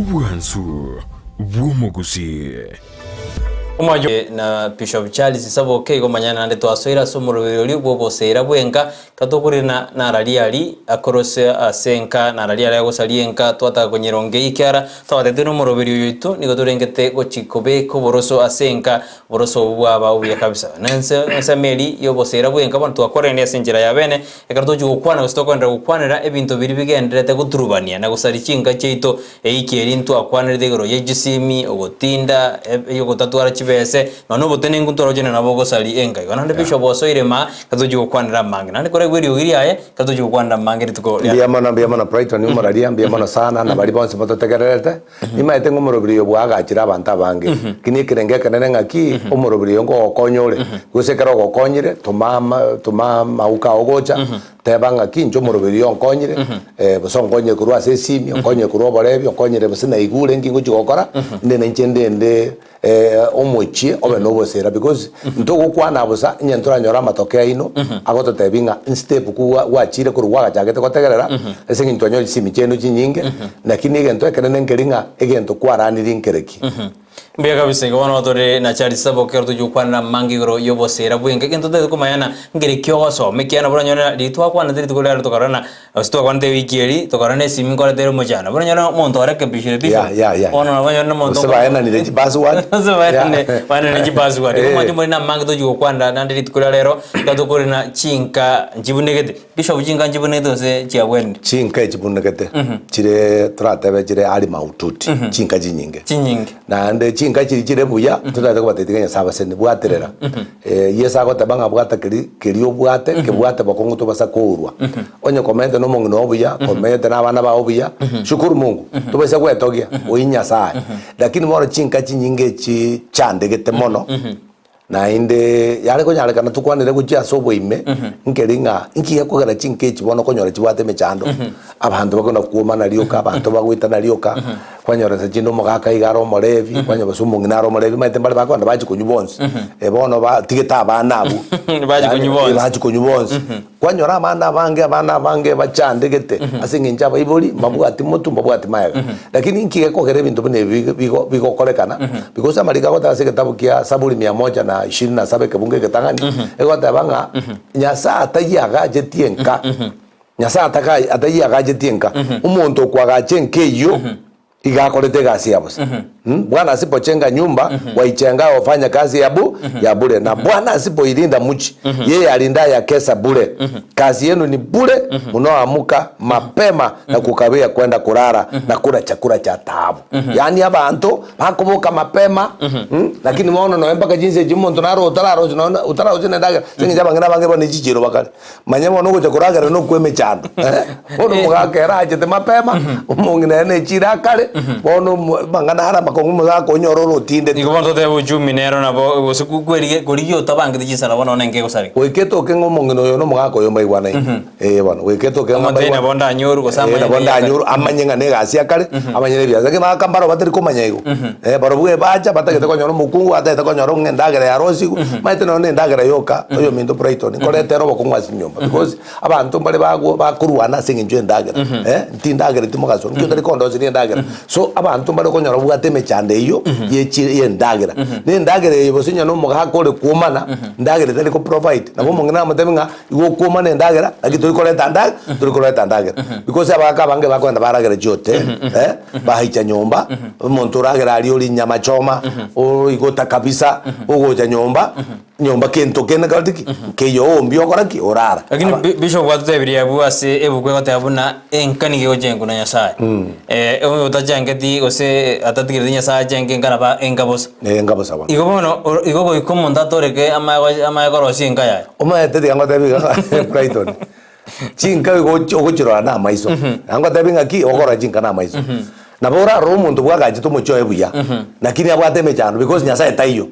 Obwansu bw'omogusii. Omwancho na Bishop Charles Saboke igo manya naende twasoire ase omoroberi oria bw'oboseera bw'enka katokorina narari ari akorose ase enka narari ari agosaria enka twataka konyerongeia ekiara twabatetwe nomoroberi oyo oito nigo torengete gochi kobeka oboroso ase enka Oboroso obwo bwaba obuya kabisa. Na ense ensemo eria y'oboseera bw'enka bono twakwanerania ase enchera ya bene, ekero togochia gokwana gose tokoenderera gokwanera ebinto biria bigendererete goturubania na gosaria chinka chiaito, eiki eria ntwakwanerete igoro ye chisimi, ogotinda, ogotatwara chibese, nonya na obotenenku ntwarochire nabo ogosaria enka. Igo naende Bishop osoire maa, ekero togochia gokwanera amange. Naende koraigwe eriogi riaye, ekero togochia gokwanera amange rituko ria. Mbuya mono, mbuya mono Brighton omoraria, mbuya mono sana, na baria bonsi mototegererete. Nimaete ng'a omorobiri oyo bwagachire abanto abange, lakini ekerengo ekenene ng'aki omorobiri oyo nkogokonya ore, gose ekero ogokonyire toma ama toma amauga ao gocha, teba ng'aki inche omorobiri oyo onkonyire, gose onkonyire korwa ase esimi, onkonyire korwa oborebi, onkonyire gose naigure nki ngochia gokora, inde nainche ndende omochie obe nobosera because ntogokwana bosa onye ntoranyore amatoke aino agototebia ng'a nstep ku gwachire korwa gwagachagete gotegerera ase eng'encho twanyora chisimi chiaino chinyinge lakini egento ekenene nkeri ng'a egento kwaranirie nkereki. Mbuya kabisa igo bono tore na Charles Saboke ekero tochia gokwanera amange igoro y'obosera bw'enka egento totagete komanya nkereki ogosoma ekiagera nabo oranyore riria twakwanete rituko riarero tokarora ng'a Gose twakwanete ewiki eri, tokarora nesimi nkoretere omochando. Bono onyore omonto orekebishire bishop. Yeah, yeah, yeah. Bono nabo onyore omonto Gose baenanire chipassword. Gose baenanire Yeah. baenanire chipassword. Igo Eh. mwanche more namange tochi gokwanera naende rituko ria rero, iga tokorina chinka nchibunegete. Bishop chinka nchibunegete gose chiabwenire? Chinka echibunegete chire toratebe chire ari mahututi chinka chinyinge Chinyinge. Naende chinka chiria chire buya totaete kobatebia tiga Nyasae abaseni bwaterera Yeso agoteba ng'a bwata keria keria obwate kebwate bokong'u tobasa kourwa. Onye komenyete na omong'ina oo buya, komenyete na abana bao buya, shukuru Mungu, tobaisa gwetogia, oyio Nyasae. Lakini bono chinka chinyinge echi chandegete mono, naende yare konyarekana tokwanere gochia ase oboime, nkeri ng'a inki gekogera chinka echi bono okonyora chibwate emechando, abanto bakona kwomana rioka, abanto bagoitana rioka, Kwanyora nse chinde omogaka iga are omorevi, kwanyora gose omong'ina are omorevi, omanyete mbare bakogenda bachia konywa bonsi, eh bono batigete abana abwo. Bachia konywa bonsi. Eh, bachia konywa bonsi. Kwanyora abana abange abana abange bachandegete ase eng'encho abaibori mbabwati motwe mbabwati magega. Lakini inki gekogera ebinto buna ebi bigo bigo bigokorekana, because amariko agoteba ase egetabu kia Zaburi mia moja na ishirini na saba ekebungo egetang'ani, egoteba ng'a Nyasaye atayiagachetie enka. Nyasae ataka atayiagachetie enka, omonto okoagacha enka eyio iga akorete egasi ya bosa. Mm, Bwana asipochenga nyumba waichenga ofanya kazi ya bu ya bure na Bwana asipoilinda mji yeye alindaye akesa bure. Kazi yenu ni bure munoamuka mapema na kukawia kwenda kurara na kula chakula cha taabu. Yaani abanto bakoboka mapema mm, lakini bono nonya mpaka chinsa echi omonto naro otararoche nonya otararoche na endagera ase eng'encho abang'ina abange bono ne chichiro bakare. Manya bono ogocha koragera nokwa emechando eh, bono omogaka ere achete mapema, omong'ina ere nechire akare, bono omo amang'ana are amakong'u omogaka onyore ore otindete. Nigo bono totebe uchumi nero nabo gose kwerige korigia otabangete chinsara bono nenge egosareka. Goika etoke ng'a omong'ina oyo na omogaka oyo mbaigwanaine, eh bono, goika etoke ng'a Omonto mbaigwa nabo ndanyoru gose eh amanye nabo ng'a eyakare. ndanyoru amanye ng'a na egasi ya kare, amanye na ebiasara. Lakini abagaka mbaro batari komanya igo, eh barobwo ebacha batagete konyora omokungu, batagete konyora ng'a endagera yarosigwe, omanyete nonya na endagera yoka, oyominto Brighton, nkoreta ere obokong'u ase chinyomba because abanto mbare bago bakorwana ase eng'encho ya endagera, eh, ntindagereti mogaso, nki otari kondoseria endagera? So abanto mbare okonyora babwate emechando eywo ye chi ya endagera. Na endagera eye gose onye na omogaka ore kwomana, endagera etari ko provide, nabo omong'ina amotebi ng'a igo okwomana endagera, naki tori koreta nda tori koreta ndagera. Because abagaka abange bakogenda baragera chihoteli, eh, baicha nyomba, omonto oragera aria oria nyama choma, oigota kabisa, ogocha nyomba, nyomba kento kende nkoreti ki? Nkeiyo ombia okora ki? Orara. Lakini Aba- Bi- Bishop gwatotebirie abwo ase ebuku egoteba buna enka nigo egochengwa na Nyasaye. Eh, oyo otachengeti gose atatigereti Nyasaye achenge enka nabo enka bosa. Eh, enka bosa bono. Igo bono oro- igo goika omonto atoreke amaye amaye korosia enka yaye. Omanyete tiga ngotebi iga Brighton, chinka igo ochi ogochirora na amaiso, na ngotebi ng'aki okorora chinka na amaiso. Nabo orarore omonto bwagachete omochie oye buya, lakini abwate emechando because Nyasaye taiyo.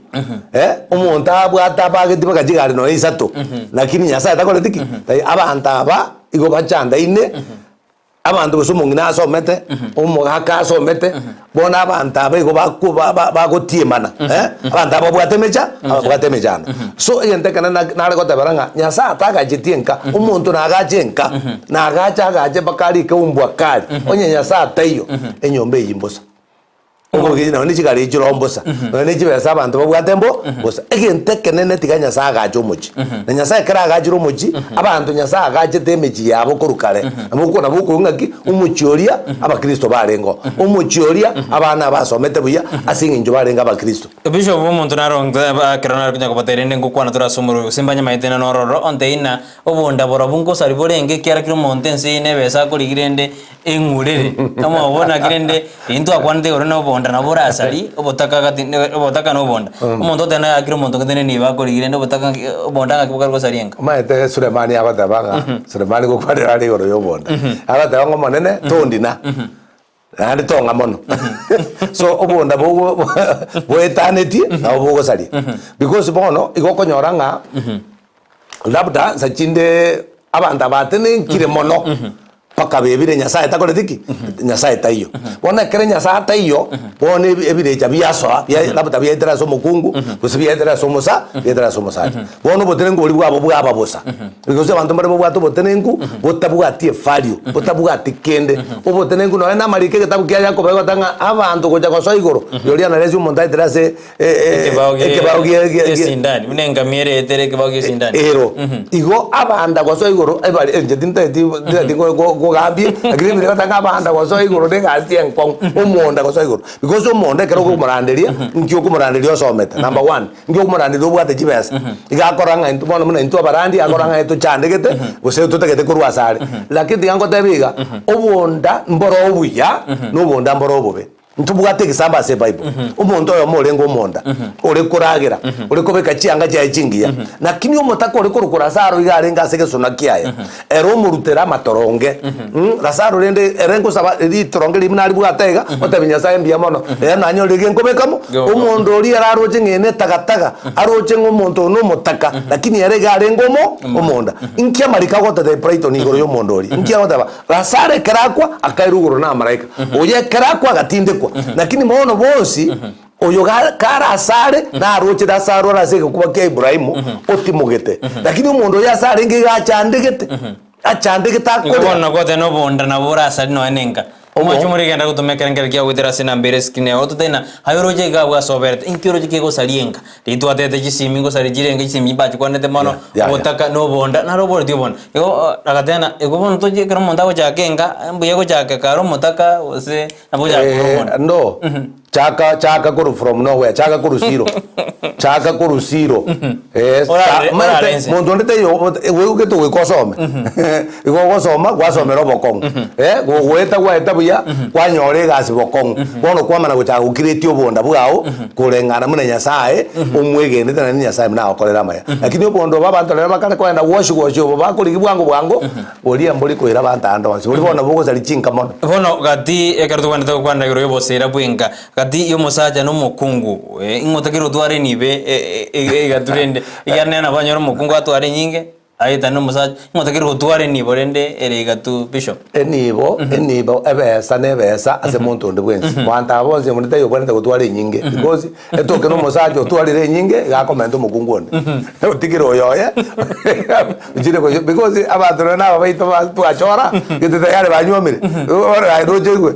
Eh, omonto abwate abageti mpaka chigari nonya isato, lakini Nyasaye takoreti ki? Taiyo. Abanto aba igo bachandaine. Abanto gose omong'ina asomete, omogaka asomete, bono abanto aba igo bako ba- ba- bagotiemana eh, abanto aba babwate emecha ababwate emechando. So egento ekene na nare gotebera ng'a Nyasaye atagachetie enka, omonto nagache enka, nagache agache mpaka arike umbwa kari, onye Nyasaye ataiyo, enyomba eyio mbosa. Okogechi nonye ne chigari echio chire mbosa, nonye ne chibesa abanto babwate mbo bosa. Egento ekenene tiga Nyasaye agache omochie. Na Nyasaye ekero agachire omochie, abanto Nyasaye agachete emechie yabo korwa kare, nabo okwo nabo okoigwa ng'aki, omochie oria abakristo barengeo, omochie oria abana abasomete buya ase eng'encho barenge abakristo. Bishop omonto naro ekero nare konya kobatebia rende ngokwana tore ase omorwoti gose mbanyamaete na nororo ontebie ng'a obonda borobwo nkosari borenge ekiara kera omonto ense eye nebesa akorigi rende eng'urere omobo naki rende intwe twakwanete igoro na obonda nabo borasari obotaka gati obotaka na obonda omonto oteba naye akire omonto gete nigo akorigi rende obotaka ng'aki obonda ng'aki bokare gosaria enka. Omanyete Sulemani agoteba ng'a Sulemani gokwanera are igoro ya obonda agoteba ng'a omonene tondina. Naende tong'a mono. So obonda bogo boetanetie nabo bogosaria. Because bono igo okonyora ng'a labda nsa chinde abanto aba atenenkire mono mpaka bebire Nyasaye takoreti ki? Nyasaye taiyo. Bono ekero Nyasaye ataiyo, bono ebi ebirecha biasoa bia labda biaetera ase omokungu, gose biaetera ase omosa biaetera ase omosacha. Bono obotenenku boria bwabo bwaba bosa. Gose abanto mbare babwate obotenenku botabwati evalue, botabwati kende. Obotenenku nonya na amariko egetabu kia Yakobo egoteba ng'a abanto gocha gosoa igoro, rirorio anaresi omonto aetere ase Ekebao gie- ekebao gie- gie- gie- esindani buna engamia ere etere ekebao gie esindani. ero. Igo abanda gosoa igoro ebare inche tintageti ntageti go- go- gogambia, lakini Biblia egoteba ng'a abanda gosoa igoro na egasi enkong'u, omonda gosoa igoro. Because omonda ekero okomoranderia, nki okomoranderia osomete, number one. Inki okomoranderia obwate chibesa? Iga akora ng'a intwe bono buna intwe abarandi, akora ng'a tochandegete, gose totagete korwa asare. Lakini tiga ngotebie iga, obonda mboro obuya, na obonda mboro obobe. Ntobwate egesambo ase ebible, omonto oyomo orenge omonda, ore koragera, ore kobeka chianga chiaye chingiya, lakini omotaka ore korokwa Lazaro iga arenge ase egesona kiaye, ere omorutera amatoronge. Lazaro rende ere ngosaba ritoronge riria buna aribwate iga, otebia Nyasaye mbuya mono, ere nanyore riria nkobekamo, omonto oria ere aroche ng'a eye ne etagataga, aroche ng'a omonto oyo nomotaka, lakini ere iga arenge omo omonda. Inki amariko agototebia Brighton igoro ya omonda oria? Inki agoteba? Lazaro ekero akwa, akairwa igoro na amalaika, oyo ekero akwa agatindekwa. Lakini bono bonsi, oyo ga kare asare, naroche Lazaro ore ase egekuba kia Ibrahimu, otimogete. Lakini omonto oyo ase arenge iga achandegete. Achandegete Igo akorera. bono nagote nobonda nabo orasari nonya nenka. Omwancho omore genda gotoma ekerengererio kiao goetera ase enamba ere escreen yao ototebie ng'a aye oroche iga abwo asoberete inki oroche kegosaria enka. Riria twatebete chisimi ngosaria chirenge chisimi mbachikwanete mono Yeah, yeah, yeah. obotaka na obonda naro oboretie obonda. Igo agateba ng'a igo bono tochie ekero omonto agochaka enka mbuya gochaka kare omotaka gose nabo gochaka kore Eh, omonda. no Chaka chaka korwa from nowhere, chaka korwa zero, chaka korwa zero. Eh, Orare- cha- omanyete, orare inse. monto onde taiyo oigete goika osome igo ogosoma gwasomera obokong'u eh, gogoeta gwaeta buya kwanyora egasi bokong'u bono kwamana gochaka gokireti obonda bwao koreng'ana buna Nyasaye omwegenete naende Nyasaye buna agokorera amaya. Lakini obonda obo abanto rero bakare kogenda gwoshi gwoshi obo bakorigia bwango bwango Boria mbori koira abanto aande onsi, boria bono bogosaria chinka mono. Bono gati ekero togwenerete gokwanera igoro y'oboseera bw'enka, gati y'omosacha na omokungu, ing'o otakeire gotwara enibo egatu rende? Ekiagera nere nabo anyore omokungu atware enyinge, aetane omosacha, ing'o otakeire gotwara enibo rende ere egatu bishop? Enibo, enibo, ebesa na ebesa ase monto onde bwensi. Abanto aba bonsi onde taiyo obwenerete gotwara enyinge because etoke na omosacha otwarire enyinge iga akomenta omokungu onde. Otigire oyo oye ochire gochia because abanto nonye na aba baito ba twachora gete tayari banywomire bono aye roche oigwe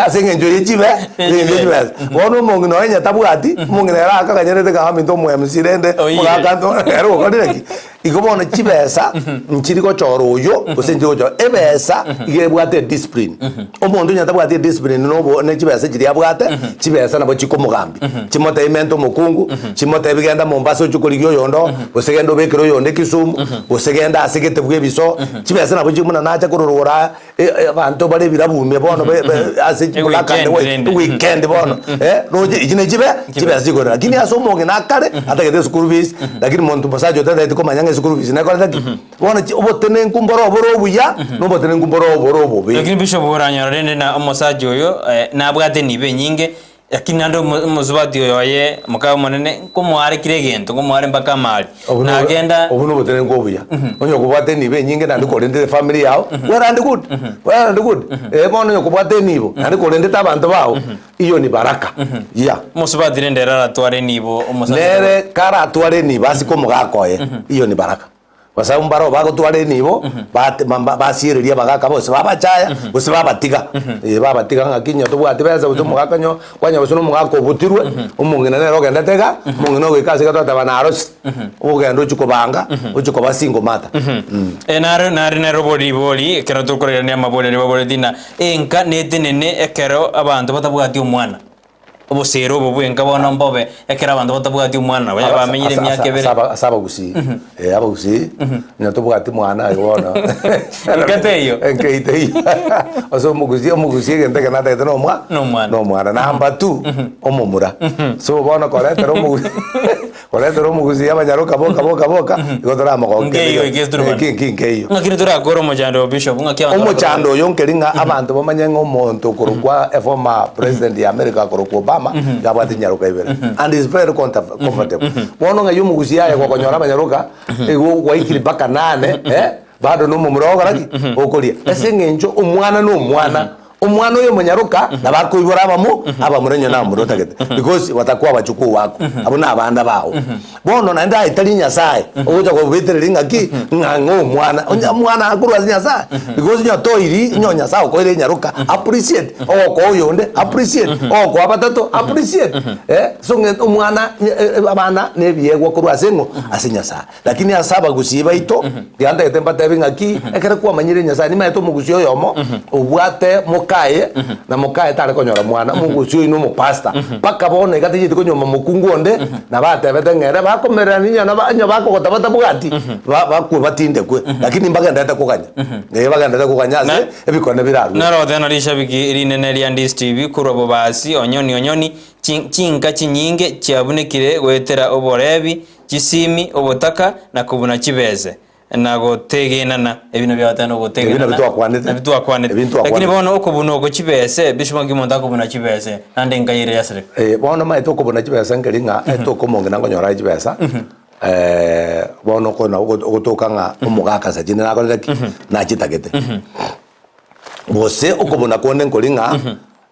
ase eng'encho ye chibe eng'encho ye chibesa. Bono omong'ina oye onye tabwati, omong'ina ere akaganyerete ng'a aminto omo MC rende Oiyire. omogaka nto ere okorire ki? Igo bono chibesa nchiri gochora oyo gose nchiri gochora ebesa iga ebwate ediscipline. Omonto onye atabwati ediscipline nobo ne chibesa chiria abwate, chibesa nabo chikomogambia. Chimotebi menta omokungu, chimotebi genda Mombasa ochie korigia oyonde oo, gose genda obekere oyonde Kisumu, gose genda ase gete bwa ebiso, chibesa nabo chiri buna nacha korora aa abanto bare ebirabu ime bono be- be ase black and Eweekend white, rende. eweekend bono roche echi nechibe chibesa chikorera. Lakini ase omong'ina akare atagete eschool fees, lakini monto mosacha otatagete komanya ng'a eschool fees nekorete ki? Bono chi obotenenku mboro obore obuya, na obotenenku mboro obore obobe. Lakini bishop oranyora rende na omosacha oyo nabwate enibo enyinge, Lakini naende omo- omosubati oyo oye moka omonene nkomoare kera egento, nkomoare mpaka amari. Obwo nobo- Nagenda obwo nobotenenku obuya onye okobwata enibo enyinge naende korendete efamiri yao well and good well and good eh bono onye okobwata enibo naende korendete abanto bao iyo ni baraka yeah. omosubati rende ere aratware enibo omosacha Nere karatware enibo asike omogaka oye iyo ni baraka. Basabu mbaro bagotwara enibo, bate ba- ba- basiereria abagaka bonsi babachaya, gose babatiga. Eh, babatiga ng'aki onye tobwati besa gose omogaka onye kwanyora gose na omogaka obutirwe, omong'ina nere ogendete iga, omong'ina ogoika ase iga twateba narosire, ogenda ochia kobanga, ochia koba single mother. Eh, naro nare nere oboribori ekero tokorerania amabori aria baboreti ng'a enka netenene ekero abanto batabwati omwana. Obosera obo bwenka bono mbobe ekero abanto batabwati omwana nabo Aba- bamenyire ase- emiaka ase- ebere. ase aba- ase abagusii Eh, abagusii onye tobwati mwana aye bono Enka teiyo. Enka eyio teiyo ase omogusii omogusii egento ekio natagete na omwa Nomwana. na omwana number two omomura so bono koretera omogusii koretera omogusii abanyaroka boka boka boka igo toramogokia Nkeiyo eke esturubani. Eki- eki nkeiyo Ng'aki ritorakore omochando bishop ng'aki abanto Omochando oyo nkeri ng'a abanto bamanye ng'a omonto okorokwa a former president ya America akorokwa Obama iga abwate chinyaroka ibere and is very comfortable. Bono ng'ai omogusii aye gokonyora abanyaroka igo gwaikire mpaka nane eh, bado na omomura ogokora ki? Okoria. Ase eng'encho omwana na omwana, omwana oyo omonyaroka nabo akoibora abamo abamura onye namura otagete because batakuwa abachukuu bako abwo na abana bao. Bono naende aye tari Nyasae ogocha kobetereria ng'aki ng'a ng'a omwana onye omwana akorwa ase Nyasae because onye otoiri onye Nyasae okoire enyaroka appreciate ogokoa oyonde appreciate ogokoa batato appreciate eh so ng'a omwana abana na ebiegwa korwa ase ng'o ase Nyasae. Lakini ase abagusii baito tiga ntagete mbatebi ng'aki ekero kwamanyire Nyasae nimaete omogusii oyomo obwate mokaye na mokaye tare konyora mwana omogusii oyio na omopastor mpaka bono iga tacheti konyuoma mokungu onde na batebete ng'a ere bakomererania onye naba onye bakogota batabwati ba bakwe batindekwe lakini mbagenderete koganya eh bagenderete koganya ase ebikone birarwe. Narothe na rishabiki rinene ria Ndisi TV korwa Bobasi, Onyoni Onyoni, chinka chinyinge chiabunekire goetera oborebi, Chisimi, obotaka, na kobuna chibese, na gotegenana, ebi nabio abateba Ebi nogotegenana, nabio twakwanete. nabio twakwanete. Ebi ntwakwanete. Lakini bono okobuna oko chibese, bishop ng'aki omonto akobuna chibese, naende enka ere yasareka. Eh, bono omanyete okobuna chibesa nkeri ng'a etoka omong'ina nkonyora are chibesa, bono okona ogotoka ng'a omogaka nsa chinde nakorete ki? Nachitagete. Gose okobuna konde nkori ng'a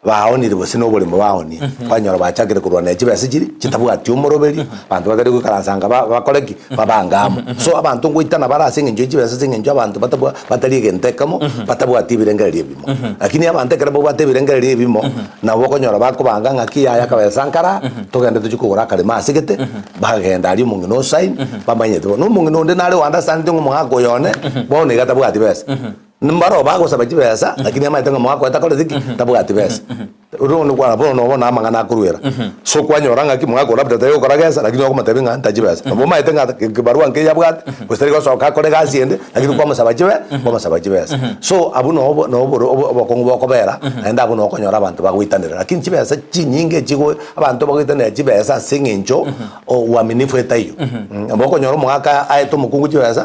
baonire gose na oboremo baonia, kwanyora bachakire korwa ne chibesa chiri chitabwati omoroberi, abanto batari goikaransa anga ba bakore ki? Babange amo. So abanto ngoitana bare ase eng'encho ye chibesa ase eng'encho abanto batabwa batari egento ekemo, batabwati ebirengererio ebimo. Lakini abanto ekero babwate ebirengererio ebimo, nabo okonyora bakobanga ng'aki yaya akabesa nkara, togende tochie kogora akaremo ase gete, bagenda aria omong'ina osign, bamanyete bono. Na omong'ina onde nare o understandete ng'a omogaka oyo one, bono iga tabwati besa. Mbaroo bagosaba chibesa, lakini amaete ng'a omogaka oye takoreti ki? Tabwati besa. Bono kwana bono bono amang'ana akoruera. So kwanyora ng'aki omogaka oria labda tari gokora gesa, lakini okomotebia ng'a nta chibesa. Nabo omanyete ng'a kibarua nkeiyo abwate, gose tari gosoka akore egasi ende, lakini kwamosaba chibe kwamosaba chibesa. So abwo nobo noboro obokong'u bokobera, naende abwo nokonyora abanto bagoitanera. Lakini chibesa chinyinge chigo abanto bagoitanera chibesa ase eng'encho uaminifu etaiyo. Nabo okonyora omogaka aete omokungu chibesa.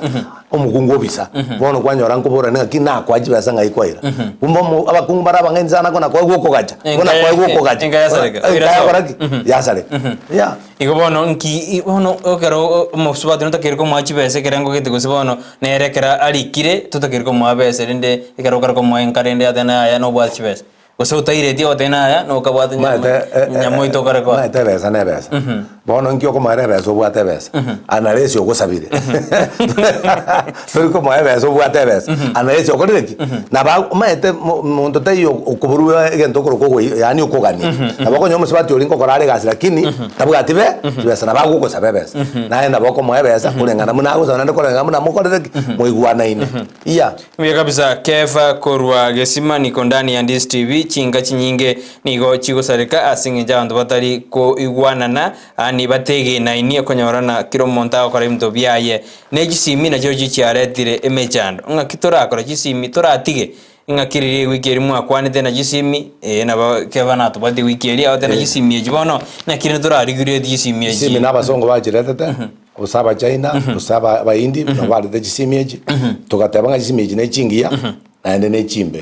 Omokungu obisa, bono kwanyora nkoborane ng'aki nakoa chibesa ng'ai kwaira. Kumbe omo abakungu bare abang'aini sana ko nakoegwa okogacha, ko nakoegwa okogacha. Enka yasareka, Enka oira sobo. yakora ki? Yasareka. Yeah. Igo bono nki bono ekero omosubati notakeire komoa chibesa ekerengo gete gose bono nere ekero arikire totakeire komoa besa rende ekero okare komoa enka rende atebe yaya nobwate chibesa. Gose otairetie ogoteba naya nokabwate nyama Omanyete, eh, eh, nyamoito okare koa. omanyete ebesa na ebesa. Bono nki okomoera ebesa obwate ebesa? Unless ogosabire. Tori komoa ebesa obwate ebesa. Unless okorire ki? Nabo omanyete mo- monto taiyo okoborwa egento okorokwa ogoi yaani okogania. Nabo okonyora omosubati oria nkokora are egasi lakini tabwati be chibesa nabo agogosaba ebesa. Naye nabo okomoa ebesa koreng'ana buna agosaba naende koreng'ana buna mokorete ki? Moigwanaine. Iya. Mbuya kabisa Kefa korwa Gesima niko ndani ya Ndisi TV chinka chinyinge nigo chigosareka ase eng'encho abanto batari koigwanana ani bategenaini okonyorana kera omonto agokora ebinto biaye ne chisimi nachio chichiaretire emechando ng'aki torakore chisimi toratige ng'aki riria ewiki eria mwakwanete na chisimi ee nabo Kefa natobwate ewiki eria agote na chisimi echi bono naki rende torarigureti chisimi echi. Chisimi na abasongo bachiretete. Gose Abachina, gose aba- Abahindi, nabo barete chisimi echi, togateba ng'a chisimi echi ne chingiya, naende ne chimbe.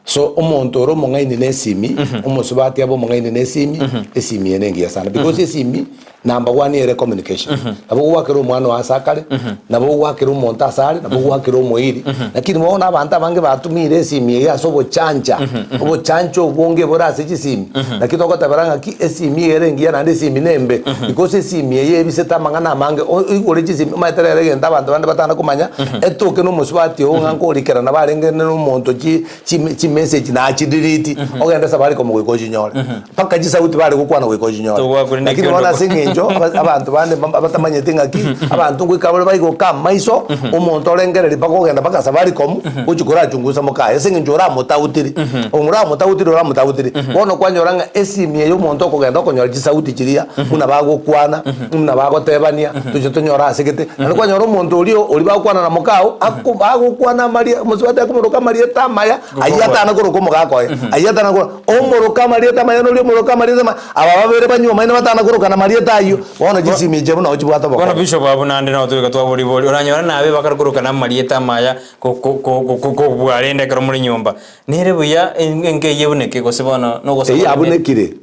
So omonto ore omong'aini na esimi, omosubati abe omong'aini na esimi, esimi eye nengiya sana because esimi number one ere communication. Nabo ogwakera omwana oo ase akare, nabo ogwakera omonto ase are, nabo ogwakera omoiri, lakini bono abanto abange batumire esimi eye ase obochancha, obochancha obonge bore ase chisimi, naki togotebera ng'aki esimi iga ere engiya naende esimi nembe, because esimi eye ebisete amang'ana amange, o- oigure chisimi omanyete rero egento abanto bande batana komanya, etoke na omosubati oo ng'a nkorikerana barenge na omonto chi chi chimessage nachidelete, ogende safaricom goika ochinyore, mpaka chisauti bare gokwana goika ochinyore. Togwakorire Lakini bono ekiondo. ase eng'encho aba- abanto bande ba- batamanyeti ng'aki, abanto ngoika bare baigoka amaiso, omonto orengereria mpaka ogenda mpaka safaricom, gochia korachungusa mokaye ase eng'encho oramotautiri, oramotautiri oramotautiri. Bono kwanyora ng'a esimi eye omonto okogenda okonyora chisauti chiria, buna bagokwana, buna bagotebania, toche tonyore ase gete, naende kwanyora omonto oria oria bagokwana na mokao, ako bagokwana amaria omosubati akomoroka amarieta amaya, ayio atana koroka omogaka oye, ayio atana koro omoroka amarieta amaya na oria omoroka amarieta amaya, aba babere banywomaine batana korokana amarieta ayio, bono chisimi echi abwo nabo chibwate Bono obokong'u. bishop abwo naende nabo toika twabori bori, oranyore nabe bakare korokana amarieta amaya ko- ko- ko- ko- kobua rende ekero more nyomba. Nere buya enka eyio ebuneke gose bono nogosaba Eyio rende? yabunekire.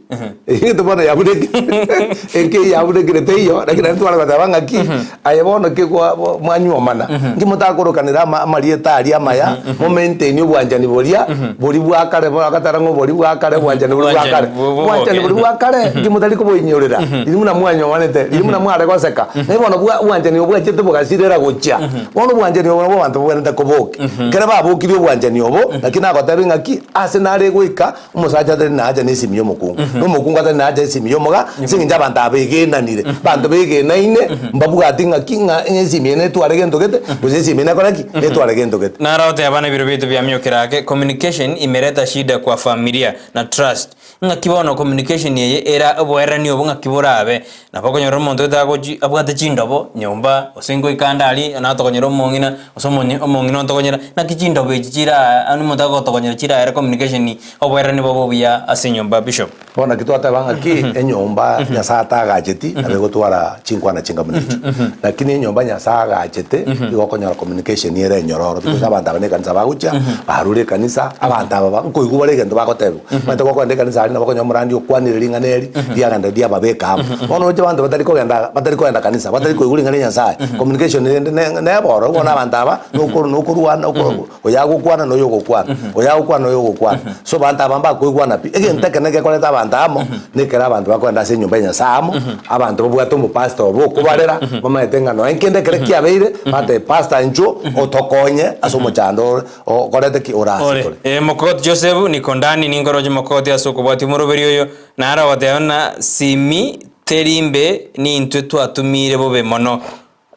Egento bono yabunekire. Enka eyio yabunekire teiyo, lakini naende tware goteba ng'aki, aye bono ki kwa mwanyuomana, nki motakorokanera ama amarieta aria amaya, mo maintain obwanchani boria, boria bwa kare bono agatara ng'a oboria bwa kare, obwanchani boria bwa Obwanchani kare. bu- Obwanchani boboke. boria bwa kare, nki motari koboinyorera, riria buna mwanyuomanete, riria buna mware goseka, naye bono bwa obwanchani obo bwachete bogasirera gochia. Bono obwanchani obo nabwo abanto babwenerete kobokia. Ekero babokirie obwanchani obo, naki nagotebia ng'aki, ase nare goika, omosacha atari nacha na esimi y'omokungu, na omokungu atari nacha esimi y'omoga, ase eng'encho abanto aba begenanire. Abanto begenaine, mbabwati ng'aki ng'a esimi eye netware gento gete, gose esimi eye nekore ki? Netware gento gete. Naro oteba na ebiro biaito biamiokire ake, communication imeleta shida kwa familia na trust. Ng'aki bono communication eye era oboererani obo ng'aki borabe, Nabo okonyora omonto oito agochi abwate chindobo nyomba, gose ngoika ande aria natokonyera omong'ina, gose omonye omong'ina ontokonyera, naki chindobo echi chiraa yaani omonto agotokonyera chiraere communication oboerani bobe obuya ase enyomba bishop. Bono naki twateba ng'aki enyomba Nyasae atagacheti nabo egotwara chinkwana chinga buna echio. Lakini enyomba Nyasae agachete igo okonyora communication ere enyororo because abanto aba na ekanisa bagochia, barure ekanisa, abanto aba ba nkoigwa bare egento bagotebiwa. Omanyete gokogenda ekanisa aria nabo okonyora omorandi okwanire ring'ana eri, riagenda riababeka amo. Bono roche abanto batari kogenda batari kogenda kanisa, batari koigwa ring'ana ria Nyasaye, communication rende ne nebe ororo, bono abanto aba noko nokorwana oko oyo agokwana na oyo ogokwana, oyo agokwana na oyo ogokwana. So abanto aba mbakoigwana pi. Egento ekenene gekoreta abanto amo, nekero abanto bakogenda ase enyomba ya Nyasaye amo, abanto babwate omopastor obo okobarera, bamaete ng'a nonya kende ekere kiabeire, batebe pastor inchuo otokonye ase omochando ore. Okorete ki ore ase Ore. tore? Ee, Mokogoti Joseph, niko ndani ninkoroche mokogoti ase okobwatia omoroberi oyo, naro agoteba ng'a simi teri mbe nintwe twatumiire bobe mono.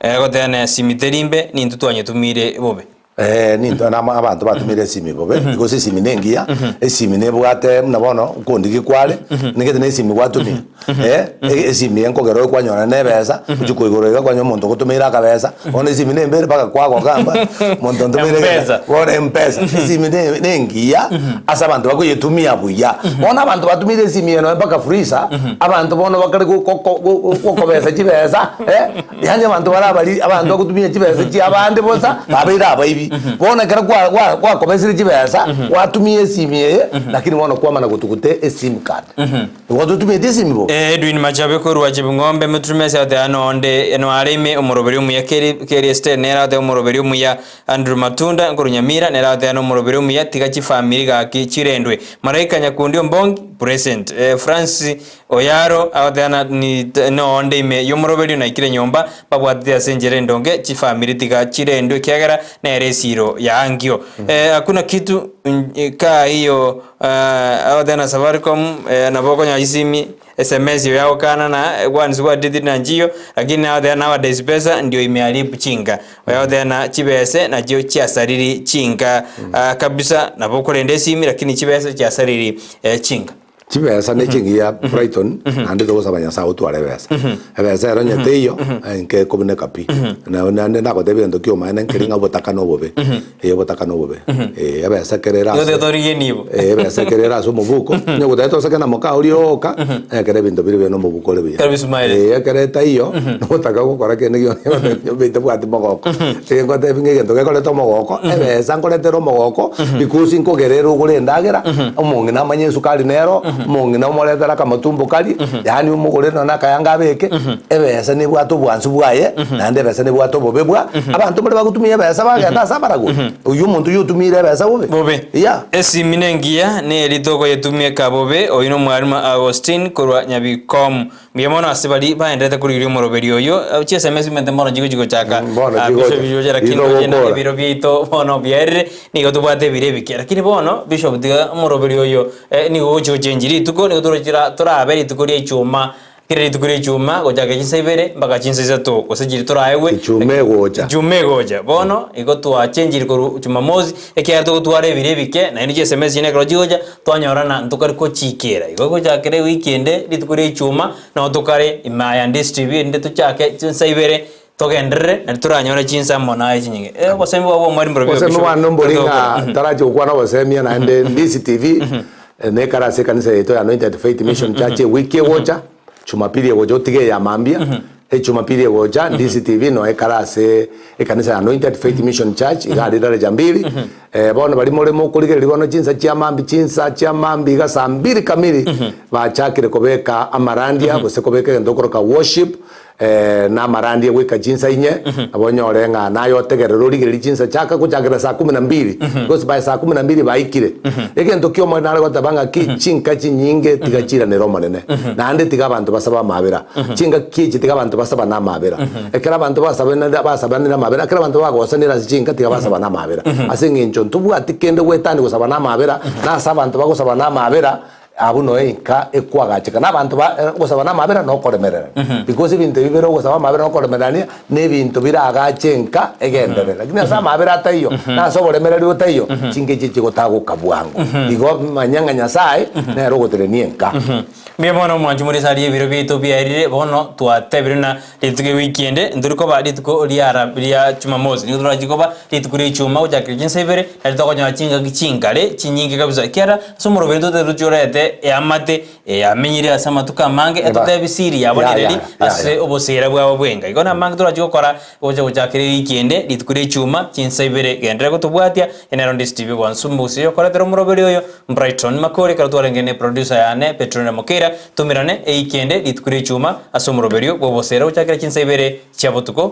Agoteba ng'a simi teri mbe nintwe twanyetumiire bobe. Ee, nintwe namo abanto batumiire esimi bobe, gose esimi nengiya, esimi nebwate buna bono nkondigia kware, nigete na esimi gwatumia. Eh, esimi eye nkogera oyo kwanyora na ebesa, ochia koigora iga kwanyora omonto ogotomeire akabesa, bono esimi na embere mpaka kwagokamba, omonto ontomeire Mpesa. bono mpesa. Esimi ne ne engiya ase abanto bakoyetumia buya. Bono abanto batumiire esimi eye nonya mpaka freezer, abanto bono bakare go- go- go- go- gokobesa chibesa, eh, yaani abanto bare abari abanto bagotumia chibesa chia abande bosa, babeire abaibi. Bono ekero kwa kwa gwakobesire chibesa, gwatumia esimi eye, lakini bono kwamana gotuguta esim card. Igo totumeti esimi bo? Edwin Machabe korwa Chebing'ombe Metrumesi agoteeba nonde noare ime omoroberi omuya Keri Keri Esther nere agoteeba omoroberi omuya Andrew Matunda nkorwa Nyamira nere agoteeba nomoroberi omuya tiga chifamiri gaki chirendwe Malaika Nyakundi Ombongi present eh, Francis Oyaro agoteeba na ni noonde ime yomoroberi onaikire nyomba babwatete ase enchera endonge chifamiri tiga chirendwe ekiagera nere esiro ya angio eh, hakuna kitu kaa hiyo Agoteeba na Safaricom nabo okonyora chisimi, sms eyo yagokana na once gwadeetire na nchiyo, lakini agoteeba nowadays pesa ndio imeharibu chinka. Oyo agoteeba na chibese nachio chiasariri chinka kabisa, nabo okorenda esimi lakini chibese chiasariri chinka. Chibesa ne chingiya Brighton naende togosaba Nyasaye otware ebesa. Ebesa ero onye teiyo enke ekobuneka pi. Na naende ndagotebie egento kia omaene nkeri ng'a obotaka na obobe. Eh obotaka na obobe. Eh ebesa ekero ere Igo ase torigie nibo. eh ebesa ekero ere ase omobuko, onye gotagete oseke na moka oria oka, ekero ebinto bire buya na omobuko ore buya. Ekero bisumaire. Eh ekero etaiyo, nogotaka gokora kende gionsi nyomba etebwati mogoko. Nigo ngotebi ng'a egento gekoreta omogoko, ebesa nkoretere omogoko, because nkogerere ogore endagera, omong'ina amanye esukari nero, omong'ina omoretere akamatumbo karie, yaani omogorere nonye na akayanga abeke, ebesa nebwate obwansu bwaye, naende ebesa nebwate obobe bwa, abanto mbare bagotumia ebesa bagenda ase abaragori, oywo omonto oywo otumiire ebesa bobe. Bobe. Yeah. Esimi nengiya, neri tokoyetumia eka bobe, oyio nomwalimu Agostine korwa Nyabikomu. Mbuya mono ase baria baenderete korigereria omoroberi oyo, chieseme chimente mono chigochi gochaka Mm, bono ah, chigocha. Bishop George, lakini Rito oye na gokora. ebiro biaito bono biaerire, nigo tobwate ebiro ebike. Lakini bono Bishop tiga omoroberi oyo eh, nigo ogochi gochengi rituko, nigo torochira torabe rituko ria ichuma, kera rituko ria ichuma gochaka chinsa ibere mpaka chinsa isato gose chiria toraegwe. Ichuma egocha. Ichuma egocha. Bono igo twachenchiri korwa jumamosi, ekiagera togotwara ebiro ebike, naende chieseme chiria ekero chigocha, Twanyorana ntokare gochiikera. Igo gochakera ewiki ende, rituko ria ichuma, nabo tokare ime aya ndistri erinde tochake chinsa ibere, togenderere, naende toranyore chinsa amo naye chinyinge. Eh, obosemi bwao bwa omwarimu mborobi Obosemi Bishop, bwane mbori ng'a totokora. tarachi gokwana obosemia naende Ndisi TV nekare ase ekanisa yaito ya Anointed Faith Mission Church ewiki egocha, Jumapili egocha otige eya mambia, Echumapili egocha, Ndisi TV noe ekare ase ekanisa ya Anointed Faith Mission Church iga aria Daraja Mbili. Eh, bono baria more mokorigereria bono chinsa chia mambia, chinsa chia mambia iga saa mbili kamili bachakire kobeka amarandia gose kobeka egento okoroka worship eh, na amarandia goika chinsa inye, nabo onyore ng'a naye otegerere origererie chinsa chaka gochakera saa kumi na mbili because by saa kumi na mbili baikire. Egento kia Omonene nare goteba ng'aki chinka chinyinge tiga chiiranere Omonene, naende tiga abanto basabe amaabera. Chingaki echi tiga abanto basabane amaabera. Ekero abanto basabanire basabanire amaabera, ekero abanto bagosanire ase chinka tiga basabane amaabera. Ase eng'encho ntobwati kende goetania gosabana amaabera, na ase abanto bagosabana amaabera, abwo noe enka ekoagacheka. Na abanto ba gosabana amaabera na okoremererania. Because ebinto ebi bire ogosaba amaabera na okoremererania, na ebinto biragache enka egenderere. Lakini ase amaabera ataiyo, na ase oboremereri botaiyo, chinka echi chigotagoka bwango. Igo manya ng'a Nyasaye, nere ogotenenia enka. Mbuya bono omwanchi more ase aria ebiro biaito biaerire, bono twatebire ng'a rituko ewiki ende ntori koba rituko riara ria Jumamosi, nigo torachi koba rituko ria Ijumaa gochakera chinsa ibere, nario tokonyora chingaki chinkare chinyinge kabisa, ekiagera ase omoroberi ntotebe tochiorete eamate eyamenyire ase amatuko amange etotebi siri yabo Ya, ya, nereri ya, ase ya. obosera bwabo bwenga. Igo namange torachi gokora gocha gochakera ewiki ende rituko ria Ijumaa chinsa ibere, genderera gotobwatia Ere nero Steve Bwansumbu gose oyokoretera omoroberi oyo, Brighton Makori, ekero twarenge ne producer yane Petronella Mokeira, tomerane eiki ende rituko ria echuma ase omoroberio bw'oboseera gochakera chinsa ibere chia botuko.